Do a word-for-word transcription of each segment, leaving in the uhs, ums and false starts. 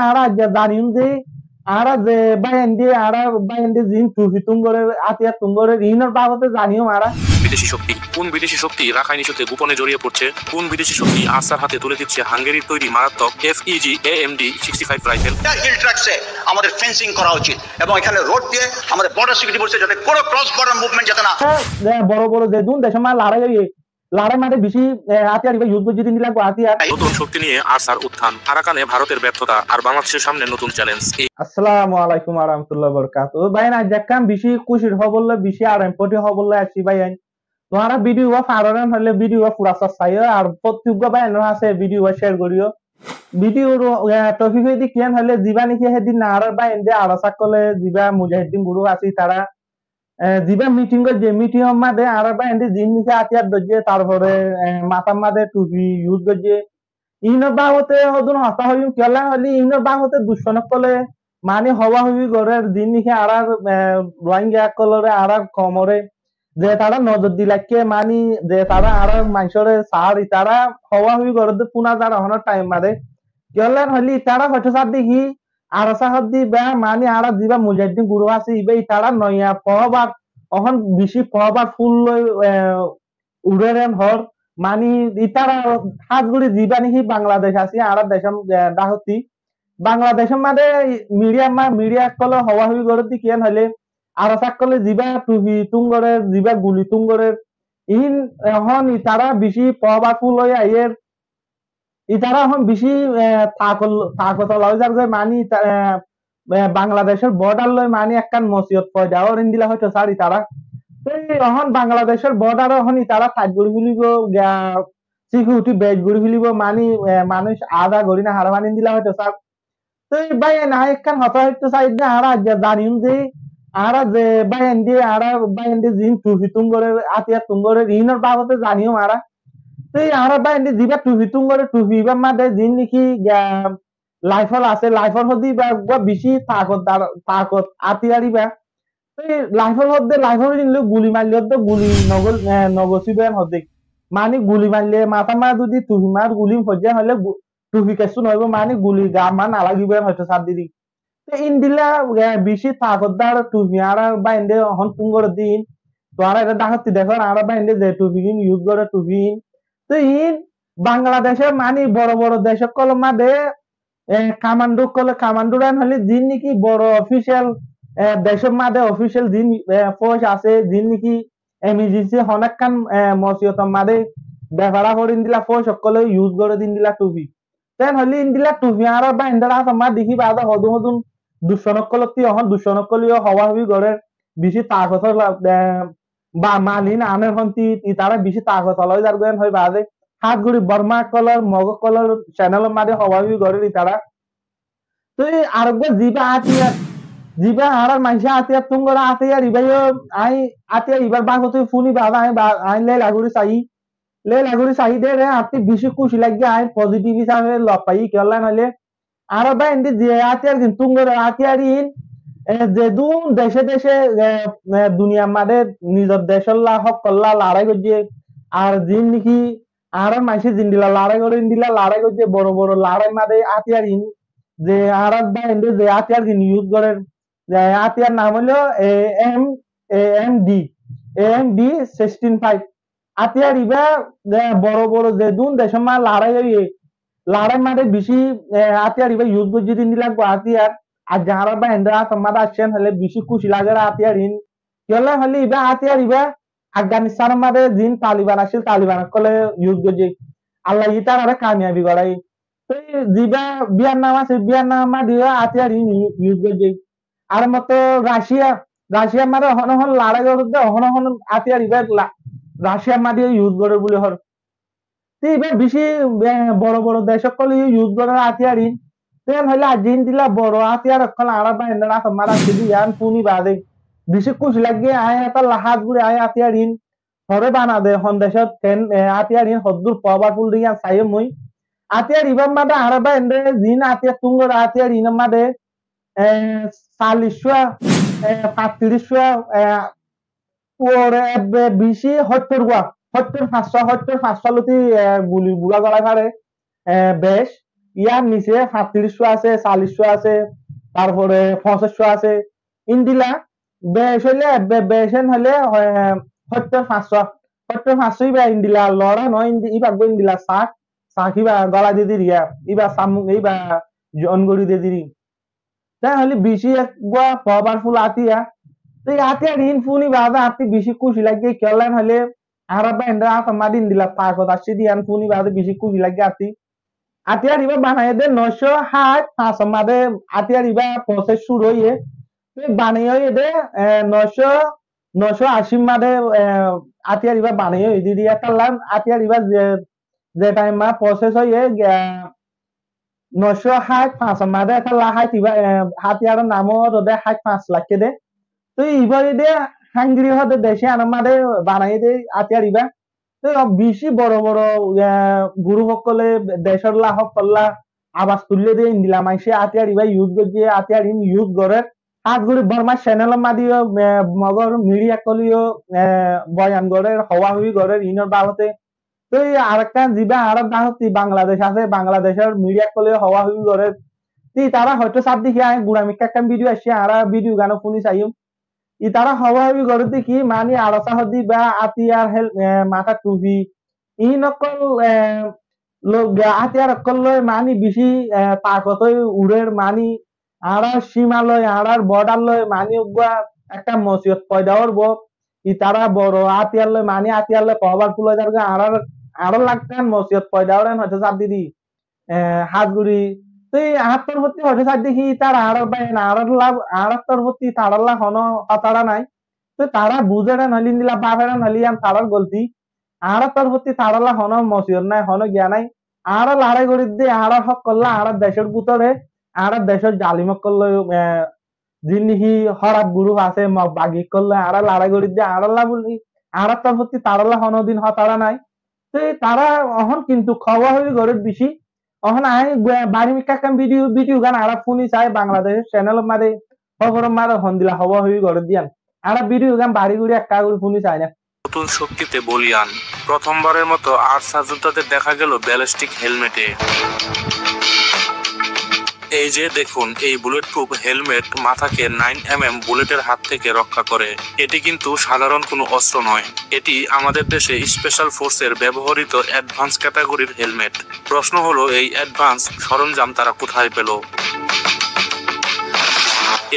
Añára aijja zaniyum de, añára ze báiyain de, añára báiyain de ziín tufi tun gorér, átiyar tun gorér, iínor babote zaniyum añára. বিদেশি শক্তি। কোন বিদেশি শক্তি রাখাইন ইস্যুতে গোপনে জড়িয়ে পড়ছে? কোন বিদেশি শক্তি আরসার হাতে তুলে দিচ্ছে হাঙ্গেরির তৈরি মারাত্মক FEG AMD sixty five rifle? Hill ট্র্যাক্টসে আমাদের ফেন্সিং করা উচিত এবং এখানে রোড দিয়ে আমাদের বর্ডার সিকিউরিটি ফোর্সে যাতে কোনো ক্রস বর্ডার মুভমেন্ট যাতে না হয়। Boro boro ze dun decór maze larái óiye, larái maze beci, e, átiyar iba yus goijjé de endilla átiyar. নতুন শক্তি নিয়ে আরসার উত্থান, আরাকানে ভারতের ব্যর্থতা আর বাংলাদেশের সামনে নতুন চ্যালেঞ্জ। এই Assalamu alaikum warahmatullahi wabarakatuhu. Báiyain, aijja ekkán beci kúcir hóbor loi, beci aram foti hóbor loi aiccí báiyain. Tuáñra video uwá faroren hoilé video uwá fura saiyo, ar fottí uggwá báiyainor hañsé video uwá share goríyo. Video r, e, topic óilde kiyán hoilé zibá niki hédin añárar báiyain de ARSA ókkole zibá mujahidin group asé itará, e, zibá meeting goijjé, meeting or maze añárar báiyain de ziín niki átiyar dóijje, tarfore, e, matár maze tufi yus goijje, iínor babote hodún hotá hoiyum, kiyólla hoilé iínor babote ducmon ókkole mani howa howi gorér, ziín niki añárar, e, Rohingya ókkolore, añárar koumore, ze tará nozor di raikké, mani ze tará añárar maincóre saár, itará howa howi gorér de fúna zar ehónor thaim maze. Kiyólla hoilé itará hoito sár de ki, ARSA hoó de iba, mani añárar zibá mujahidin group asé, iba itará noya power, ehón beci powerful loi, e, uçér en hoór, mani itará hás gorí zibá niki Bangladec asé, añárar decór, e, dhákottí. Bangladecór maze media ma, media ókkole howa howi gorér de kiyán hoilé, ARSA ókkole zibá tufi tun gorér, zibá guli tun gorér, iín ehón itará beci powerful ói aiyér, itará ehón beci, e, takot, takot ola ói zargói, mani ita-, e, e, Bangladecór border loi mani ekkán mosibot foida ór endilla hoito sár itará. Te ehón Bangladecór border ehón itará tight gorí felibo, giya security base gorí felibo, mani, e, manúic aza gorí no fare endilla hoito sár. Te báiyain, añí ekkán hotá hoito sái de, añára aijja zaniyum de, añára ze báiyain de, añárar báiyain de ziín tufi tun gorér, átiyar tun gorér, iínor babote zaniyum añára. Te añárar báiyain de zibá tufi tun gorér, tufi ibar maze ziín niki, giya, raifel asé, raifel hoó de iba uggwá beci takotdar, takot átiyar iba. Te raifel hoó de, raifel iín loi guli maille hoó de guli nogol-, e, nogosibo en hoó de. Mani guli maille matár maze zodi tufi maze guli foijjé hoilé gu-, tufi kessú no óibo, mani guli gaat maze no lagibo en hoito sár de. Te endilla, e, beci takotdar tufi añárar báiyain de ehón tun gorér de iín. Tuáñra ere dhákottí dekór, añárar báiyain de ze tufi iín yus gorér tufi iín. Te iín Bangladecór mani boro boro dec ókkolor maze e, commando ókkole, commando ran hoilé ziín niki boro official, e, decór maze official ziín, e, fóuj asé, ziín niki emergency honó ekkán, e, mosibotor maze befara fore endilla fóuj ókkole use goré de endilla tufi. Te hoilé endilla tufi añárar báiyain dór át ot maze dekí baade hodún hodún ducmon ókkolottú, ehón ducmon ókkole yó howa howi gorér, beci takot ola, e, ba malin aner honti itará beci takot ola ói zargói en hoi baade. Hás gorí Borma ókkolor, Mog ókkolor channel or maze howa howi gorér itará. Te areggwá zibá átiyar, zibá añárar maincé átiyar tun goré átiyar ibá yó, añí átiyar ibár babote fúni baade añí ba-, añí leila gorí saiyí. Leila gorí saiyí de re, añáttu beci kúci laiggé, añí positive hísabe loi faiyí, kiyólla hoilé añárar báiyain de ze átiyar gin tun gorér, átiyar iín, e, zedún dece dece, e, e, duniyar maze nizor decólla, hókolla larái goijjé, ar ziín niki añárar maincé zendilla larái goré, endilla larái goijjé, boro boro larái maze átiyar iín, ze añárar báiyain de ze átiyar gin use gorér, e, átiyar nam óilo A M, A M D, A M D sixteen five. Átiyar ibá, e, boro boro zedún decór maze larái óiye, larái maze beci, e, átiyar ibá use goijjé de endilla átiyar. Ar añárar báiyain dór át ot maze aiccé hoilé beci kúci lager átiyar iín. Kiyólla hoilé ibá átiyar ibá Afganistan or maze ziín Taliban accíl, Taliban ókkole use goijjé. Allah ye itarare kamiyabi goráiye. Te zibá Vietnam asé, Vietnam or maze yó átiyar iín u-, use goijjé. Ar motto Russia, Russia maze ehón ehón larái gorér de, ehón ehón átiyar ibá la-, Russia maze yó use gorér buli hoór. Te ibá beci, e, boro boro dec ókkole yó use gorér átiyar iín. Te hoilé aijja endilla boro átiyar ókkol añárar báiyain dór át ot maze aiccé de yián fúni baade beci kúci laiggé, añí etolla hás gorí añí átiyar iín hore banade, hon decót ken, e, átiyar iín hoddúr powerful de yián saiyum mui. Átiyar ibár maze añárar báiyain de ziín átiyar tun gorér átiyar iínor maze, e, sallic cúa, e, fañtiric cúa, e, uore ebbe beci hóttor gua, hóttor fañs cúa, hóttor fañs cúa lóti, e, guli gula golai fare, e, bec. yar nise fañtiríc cót asé, callic cót asé, tarfore foñsíc cót asé. Endilla bec óile, be-, bec en óile, eh, hóttor fañs cót, hóttor fañs cót íba endilla lorá no, endi-, íba uggwá endilla sak, sak íba gola di diri, íba samuk, íba jon gori di diri. Te óile beci uggwá powerful átiyar. Te átiyar ín fúni baade añáttu beci kúci lage, kiyólla hoile añára báindor átor maze endilla takot aiccé de yían fúni baade beci kúci lage añáttu. Átiyar íba banaiyé de noicó háit fañs or maze átiyar íba process cúru óiye. Te banaiyé óiye de, eh, noicó, noicó ací r maze, eh, átiyar íba banaiyé óiye de, de étalla átiyar íba ze, ze time ma process óiye, eh, noicó háit fañs or maze étalla háit íba, eh, átiyar or nam óiye de háit fañs lage de. Te íba óiye de Hungary hoó de dec yían or maze banaiyé de átiyar íba. Te beci boro boro, eh, group ókkole, decólla hókkolla abas tuille de endilla maincé átiyar íba use goijjé, átiyar ín use gorer. Hás gori Bormar channel or maze yó, eh, Mogor media ókkole yó, eh, boyan gorer, howa howi gorer, ínor babote. Te arekkán ziba añárar dahótti Bangladec asé, Bangladec or media ókkole yó howa howi gorer. Te tará hoito sádde ki añí gura mikká ekkán video aiccé, añára video gán fúni saiyum. Itará howa howi gorédde ki, mani, ARSA hoódde íba átiyar hel-, eh, matát tufi. Ín ókkol, eh, lo-, ga-, átiyar ókkol loi, mani, beci, eh, takot ói uçér, mani, añárar címa loi, añárar border loi, mani, uggwá ekkán mosibot foida óibo. Itará boro átiyar loi, mani, átiyar loi powerful ói zargói, añárar, añárar lakkán mosibot foida óibo, hoito sádde de. Eh, hás gori, te añárar torfótti hoito sádde ki, tará añárar bái, añárar lab-, añárar torfótti taralla honó hótara nái. Te tará buzé de noóile endilla báfe de noóile yían tarár golti. Añárar torfótti taralla honó mosibot nái, honó giya nái. Añára larái gorídde, añárar hók ókkol loi, añárar decór bútore, añárar decór zalim ókkol loi, eh, ziín niki hóraf group asé, Mog bagi ókkol loi añára larái gorídde, añáralla buli, añárar torfótti taralla honódin hótara nái. Te tará ehón kintu howa howi gorér beci. Ehón añí gua-, bari mikká ekkán video, video gán añára fúni sai Bangladec or channel or maze, hóbor or maze hondilla howa howi gorédde yían. Añára video gán bari gori ekká gori fúni sai na. নতুন শক্তিতে বলীয়ান। প্রথমবারের মতো আরসা যোদ্ধাদের দেখা গেল ব্যালিস্টিক হেলমেটে। এই যে দেখুন, এই বুলেট প্রুফ হেলমেট মাথাকে নাইন এমএম বুলেটের হাত থেকে রক্ষা করে। এটি কিন্তু সাধারণ কোনো অস্ত্র নয়, এটি আমাদের দেশে স্পেশাল ফোর্সের ব্যবহৃত অ্যাডভান্স ক্যাটাগরির হেলমেট। প্রশ্ন হলো, এই অ্যাডভান্স সরঞ্জাম তারা কোথায় পেল?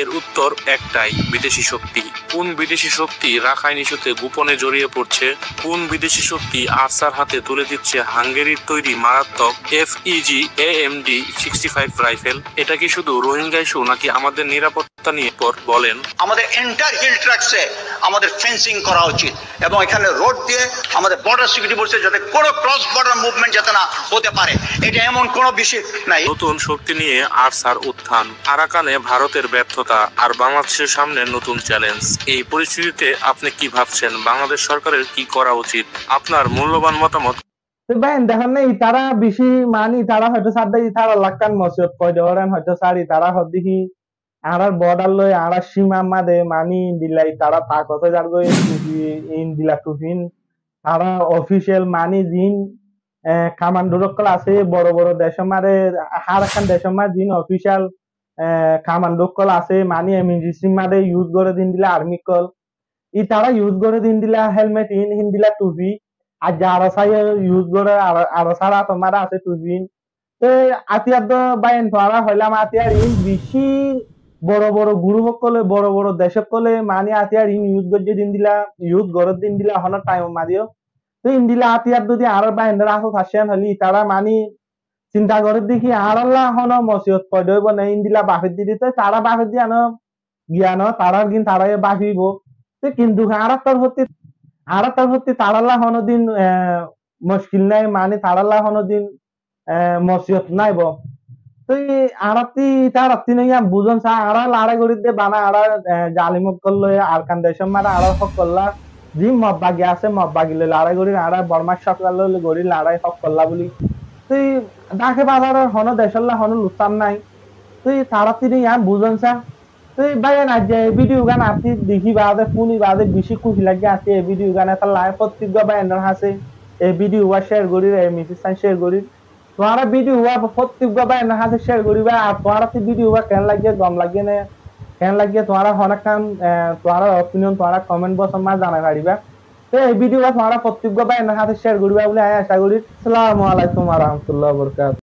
এর উত্তর একটাই, বিদেশি শক্তি। কোন বিদেশি শক্তি রাখাইন ইস্যুতে গোপনে জড়িয়ে পড়ছে? কোন বিদেশি শক্তি আরসার হাতে তুলে দিচ্ছে হাঙ্গেরির তৈরি মারাত্মক FEG AMD sixty five rifle? এটা কি শুধু রোহিঙ্গা ইস্যু, নাকি আমাদের নিরাপত্তা নিয়ে? পর বলেন, আমাদের এন্টায়ার হিল ট্র্যাক্টসে আমাদের ফেন্সিং করা উচিত এবং এখানে রোড দিয়ে আমাদের বর্ডার সিকিউরিটি ফোর্সের যাতে কোনো ক্রস বর্ডার মুভমেন্ট যাতে না হতে পারে, এটা এমন কোনো বিষয় নাই। নতুন শক্তি নিয়ে আরসার উত্থান, আরাকানে ভারতের ব্যর্থতা, আর বাংলাদেশের সামনে নতুন চ্যালেঞ্জ। এই পরিস্থিতিতে আপনি কি ভাবছেন? বাংলাদেশ সরকারের কি করা উচিত? আপনার মূল্যবান মতামত। Te bái, dekón né, itará beci, mani, itará hoito sádde, itará lakkán mosibot foida óibo hoito sár, itará hoódde ki, añárar border loi, añárar címar maze, mani, endilla itará takot ói zargói, tufi, endilla tufin, tará official, mani, ziín, eh, commando ókkol asé, boro boro decór maze, hár ekkán decór maze ziín official, eh, commando ókkol asé, mani, emergency maze use goré de endilla army ókkol. Itará use goré de endilla helmet iín, endilla tufi. Ar ze ARSA ye use goré, ARSA, ARSAr átor maze asé tufi iín. Te átiyar de bái, en tuáñra hoilam átiyar iín beci boro boro group ókkole, boro boro dec ókkole, mani átiyar iín use goijjé de endilla, use goré de endilla, honó time or maze yó. Te endilla átiyar zodi añárar báindor átot aiccé hoilé, itará mani sinta goré de ki, añáralla honó mosibot foida óibo né, endilla bafér de, te tará bafér de ano giyan, tarár gin tará ye báfibo. Te kintu añárar torfótti, añárar torfótti tarálla honódin, eh, muckil nái, mani tarálla honódin, eh, mosibot nái bo. Te añárattí, tarattí no yián buzón sa, añára larái gorír de bana, añára, eh, zalim ókkol loi Arkan decór maze añárar hók ókkol loi, ziín Mog bagi asé, Mog bagi loi larái gorír, añára Bormar sórkar loi gorír larái hók ókkol buli. Te dáke bazaror honó decólla honó luksán nái. Te tarattí no yián buzón sa. Te bái, aijja e video gán añáttu dekí baade, fúni baade beci kúci lage añáttu e video gán. Etolla fottíggua báindor hañsé e video gán share gorír, e message gán share gorír. Tuáñra video wá fottíggua báinor hañsé share goríba, ar tuáñra si video wá keén lage, gom lage né, keén lage, tuáñra honekkán, eh, tuáñra opinion tuáñra comment box or maze zanai fariba. Te ei video wá tuáñra fottíggua báinor hañsé share goríba buli añí aca gorí. Assalamu alaikum wa rahmatullahi wa barakatuhu.